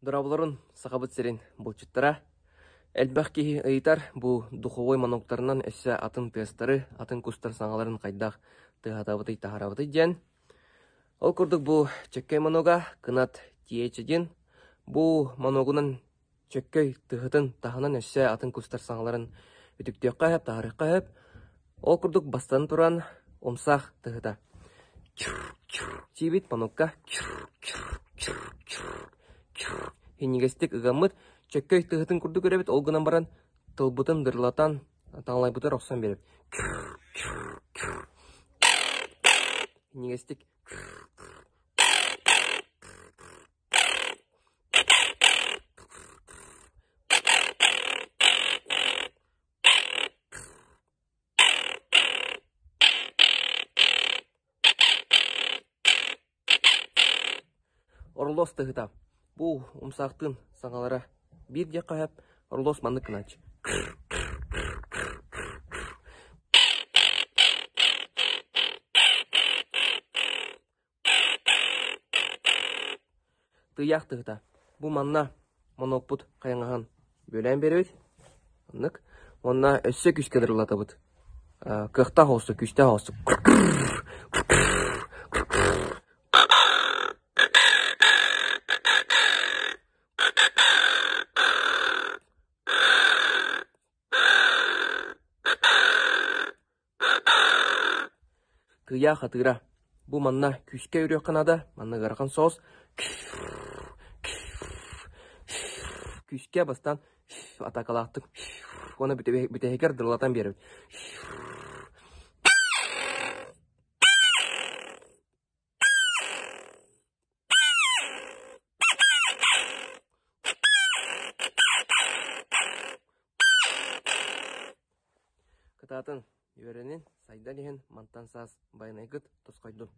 Дорооболорун, Сахабыт сирин булчуттара! Элбэх киһи ыйытар бу духовой монологтарынан өссө атын тыастары, атын кустар саҥаларын хайдах тыаһатабытый, таһаарабытый диэн. Ол курдук бу чөккөй монога кынат тиэчи диэн. Бу моногунан чөккөй тыһытын таһынан өссө атын кустар саҥаларын үтүктүөххэ сөп, таһаарыахха сөп. Ол курдук бастан туран умсаах тыһыта тиийбит монукка Иҥнигэстик ыгаммыт, чөккөй тыһытын курдук үрэбит, ол гынан баран тылбытын дырылатан, таҥалайбытыгар охсон биэрэбит. Иҥнигэстик Орлос тыһыта бу умсаахтыын саҥалара биир диэххэ сөп, Орлос маннык гынааччы Тыйаах тыһыта бу манна монуокпут хайаҥаһын бүөлээн биэрэбит оннук уонна өссө күүскэ дырылатабыт кыахтаах оҕустук күүстээх оҕустук Кыйаа хатыыра бу манна күүскэ үрүөххэ наада, манна ыарахан соҕус күүскэ бастаан атаакалаахтык уонна бүтэһигэр дырылатан биэрэбит. Кытаатын, үөрэнин, сайдан иһин мантан саас байанайгыт тосхойдун.